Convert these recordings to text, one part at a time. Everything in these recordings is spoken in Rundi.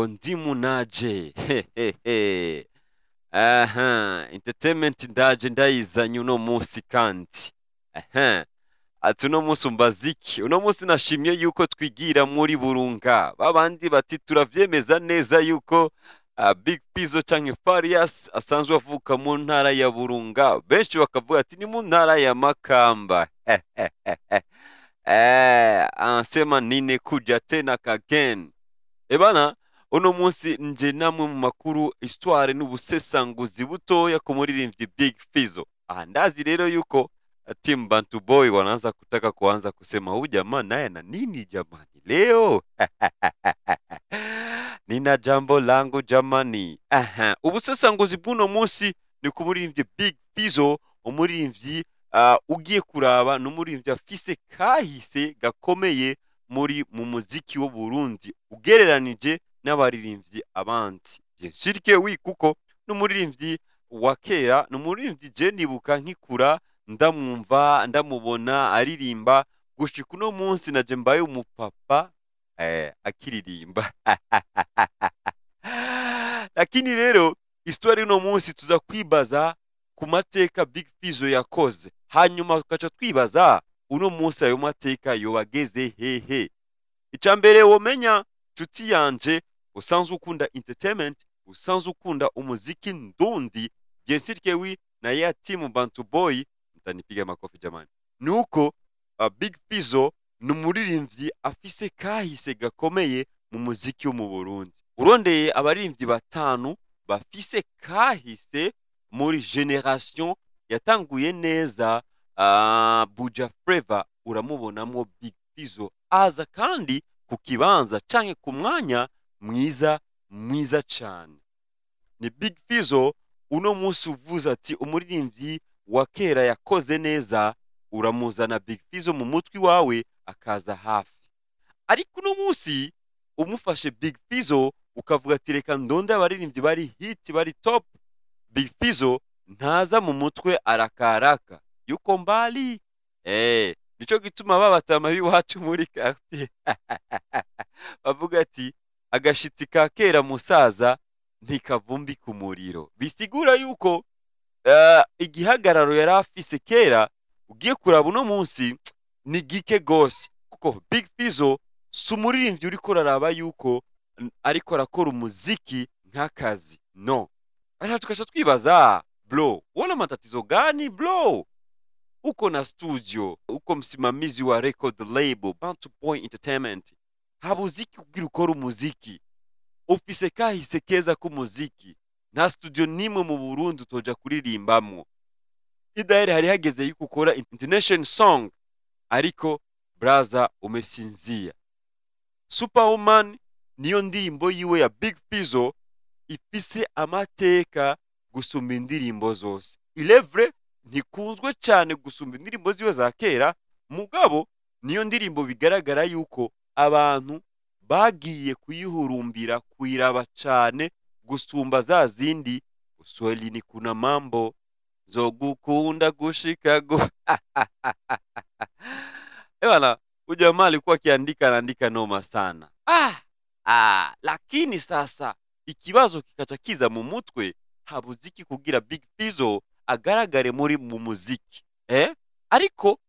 Ngo ndimu naje. Hehehe. Aha, entertainment ndaje ndayizanye uno munsi kandi. Aha. Ati uno munsi umbaza iki? Uno munsi nashimye yuko twigira muri Burunga. Babandi bati turavyemeza neza yuko Big Fizzo canke Farious asanzwe avuka mu ntara ya Burunga. Benshi bakavuga ati ni mu ntara ya Makamba. Anasema nine kuja tena again. Ebana, uno munsi nje namwe mu makuru, histoire n'ubusesanguzi butoya ku muririmbyi Big Fizzo. Aha ndazi rero yuko Team Bantu Boy wanaanza kutaka kuanza kusema, huyu jamaa naye na nini jamani leo? Nina jambo langu jamani. Aha, ubusesanguzi bw'uno munsi ni ku muririmbyi Big Fizzo, umuririmbyi ugiye kuraba n'umuririmbyi afise kahise gakomeye muri mu muziki w'u Burundi ugereranije n'abaririmbyi abandi. Bien sûr que oui, kuko n'umuririmbyi wa kera, n'umuririmbyi je nibuka nkikura ndamwumva, ndamubona aririmba gushika uno munsi naje mbaye umupapa akiririmba. Lakini rero histoire uno munsi tuza kwibaza ku mateka Big Fizzo yakoze, hanyuma tukaca twibaza uno munsi ayo mateka yobageze hehe. Icya mbere womenya nshuti yanje usanzwe ukunda entertainment, usanzwe ukunda umuziki ndundi, bien sûr que oui, na ya team Bantu Boy, mtanipiga makofi jamani, nuko Big Fizzo ni umuririmbyi afise kahise gakomeye mu muziki wo mu Burundi. Urondeye abaririmbyi batanu bafise kahise muri generation yatanguye neza Buja Flava, uramubonamwo Big Fizzo aza kandi ku kibanza canke ku mwanya mwiza mwiza cane. Ni Big Fizzo uno munsi uvuze ati umuririmbyi wa kera yakoze neza, uramuzana Big Fizzo mu mutwi wawe akaza hafi. Ariko uno munsi umufashe Big Fizzo ukavuga ati reka ndonde abaririmbyi bari hit, bari top, Big Fizzo ntaza mu mutwe, arakaraka yuko mbali. Nico gituma babatama b'iwacu muri quartier bavuga ati agashitsi ka kera musaza ntikavumbika umuriro. Bisigura yuko igihagararo yari afise kera ugiye kuraba uno munsi ni gike gose, kuko Big Fizzo si umuririmbyi uriko uraraba yuko ariko arakora umuziki nk'akazi, no. Acha tukaca twibaza, bro, wana matatizo gani bro? Uko na studio, uko msimamizi wa record label Bantu Boy Entertainment, habuziki kugira ukora umuziki, ufise kahise keza k'umuziki, nta studio nimwe mu Burundi utoja kuririmbamwo. Idaheri hari hageze yuko ukora international song, ariko braza umesinzia. Superwoman niyo ndirimbo yiwe ya Big Fizzo ifise amateka gusumba indirimbo zose. Ilevre ntikunzwe cyane gusumba indirimbo ziwe za kera, mugabo niyo ndirimbo bigaragara yuko abantu bagiye kuyihurumbira kuyiraba cyane gusumba za zindi. Uswahilini kuna mambo zogukunda gushika. Ebana, ujamaa alikuwa akiandika, anaandika noma sana. Lakini sasa ikibazo kikaca kiza mu mutwe, habuziki kugira Big Fizzo agaragare muri mu muziki? Ariko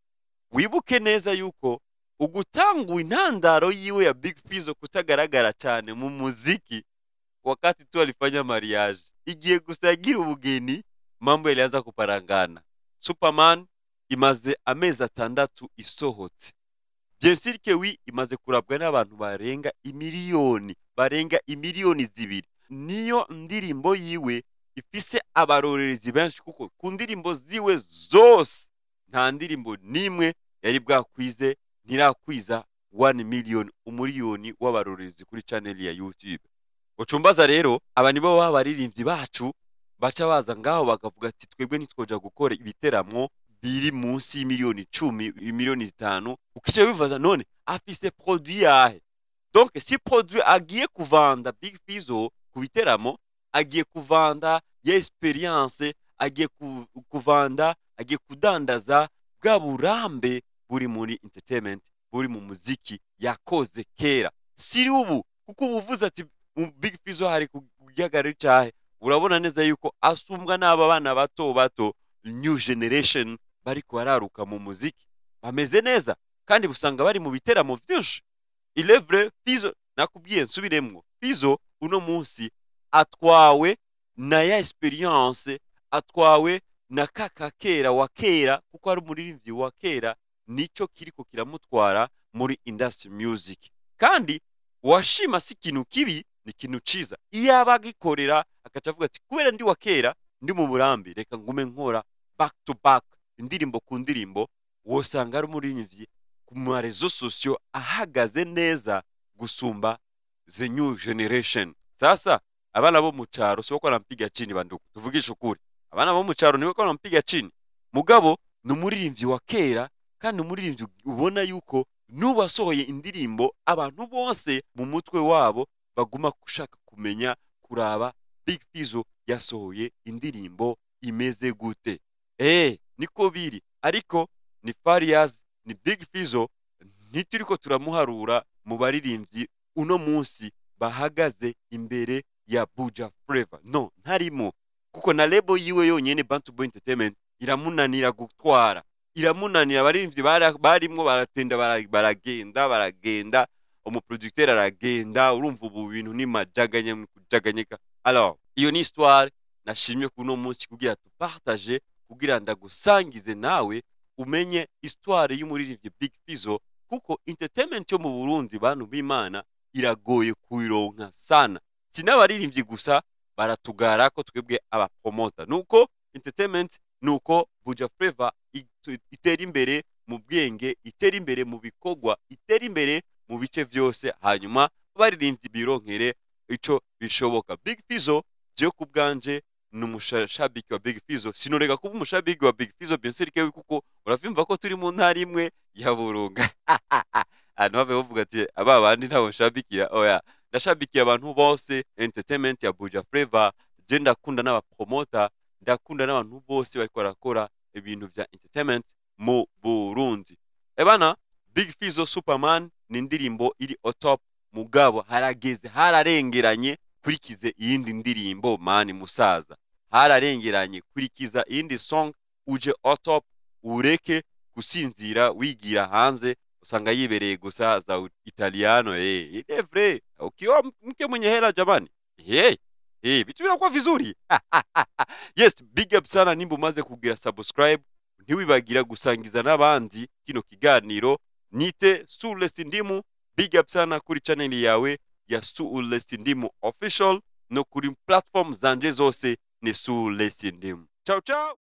wibuke neza yuko ugutangwa intandaro yiwe ya Big Fizzo kutagaragara cyane mu muziki wakati tu alifanya mariage, igihe gusa yagira ubugeni, mambo yalianza kuparangana. Superman imaze amezi 6 isohotse. Bien sûr que oui, imaze kurabwa n'abantu barenga imiliyoni, barenga imiliyoni 2. Niyo ndirimbo yiwe ifise abarorerezi benshi, kuko ku ndirimbo ziwe zose nta ndirimbo nimwe yari bwakwize, ntirakwiza 1 million, umuriyoni w'abarorerezi kuri channel ya YouTube. Ucumbaza rero aba nibo b'abaririmbyi bacu baca baza ngaho bakavuga ati twebwe ntitwoja gukora ibiteramo biri munsi y'imiliyoni 10, imiliyoni 5. Ukica bivaza none afise produit yahe? Donc si produit agiye kuvanda Big Fizzo ku biteramo, agiye kuvanda ya experience, agiye kuvanda, agiye kudandaza bwa burambe buri muri entertainment, buri mu muziki yakoze kera, siri ubu, kuko ubuvuze ati Big Fizzo hari ku gihagararo cyahe. Urabona neza yuko asumbwa n'aba bana bato bato, new generation, bariko bararuka mu muziki, bameze neza kandi usanga bari mu biteramo vyinshi. Il est vrai, Fizzo, nakubwiye nsubiremwo, Fizzo uno munsi atwawe na ya experience, atwawe na kaka kera wa kera, kuko ari umuririmbyi wa kera, nico kiriko kiramutwara muri industry music. Kandi washima si ikintu kibi, ni ikintu ciza iyo aba agikorera akaca avuga ati kubera ndi wa kera, ndi mu burambi, reka ngume nkora back to back, indirimbo ku ndirimbo. Wosanga ari umuririmbyi ku ma réseaux sociaux ahagaze neza gusumba the new generation. Sasa abana bo mu caro siko barampiga chini. Banduku, tuvugishe ukuri, abana bo mu caro nibo barampiga chini. Mugabo ni umuririmbyi wa kera, kandi umuririmbyi ubona yuko nubu asohoye indirimbo, abantu bose mu mutwe wabo baguma gushaka kumenya kuraba Big Fizzo yasohoye indirimbo imeze gute. Niko biri, ariko ni Farias, ni Big Fizzo, ntituriko turamuharura mu baririmbyi uno munsi bahagaze imbere ya Buja Flavor. No, ntarimo, kuko na label yiwe yonyene, Bantu Boy Entertainment, iramunanira gutwara, iramunanira. Abaririmbyi barimwo baratenda, baragenda, baragenda, umuproducteur aragenda. Urumva ubu bintu ni majaganye kujaganyika. Alors iyo ni histoire nashimye kuno munsi kugira tupartage, kugira ndagusangize nawe umenye histoire y'umuririmbyi Big Fizzo, kuko entertainment yo mu Burundi, bantu b'Imana, iragoye kuyironka sana. Si n'abaririmbyi gusa baratugara ko twebwe abapromota, nuko entertainment, nuko Buja Flavor itera imbere mu bwenge, itera imbere mu bikorwa, itera imbere mu bice vyose, hanyuma abaririmbyi bironkere ico bishoboka. Big Fizzo, je ku bwanje ni umushabiki wa Big Fizzo, sinorega kuba umushabiki wa Big Fizzo, bien sûr que, kuko uravyumva ko turi mu ntara imwe ya Burunga. Ahantu have bavuga ati aba bandi ntabo nshabikiya. Oya, ndashabikiye abantu bose entertainment ya Buja Flavor. Je ndakunda n'abapromota, ndakunda n'abantu bose bariko barakora ibintu vya entertainment mu Burundi. Ebana, Big Fizzo Superman ni indirimbo iri on top, mugabo harageze, hararengeranye, kurikize iyindi ndirimbo mani musaza, hararengeranye, kurikiza iyindi song uje on top, ureke gusinzira wigira hanze, usanga yibereye gusa za Italiano. Il est vrai, ukiwa mke mwenye hela, jamani, hey hey, vitu vinakuwa vizuri. Yes, big up sana. Nimba umaze kugira subscribe, ntiwibagira gusangiza n'abandi kino kiganiro. Nite Sule Sindimu. Big up sana kuri channel yawe ya Sule Sindimu Official, no kuri platform zanje zose ni Sule Sindimu. Ciao ciao.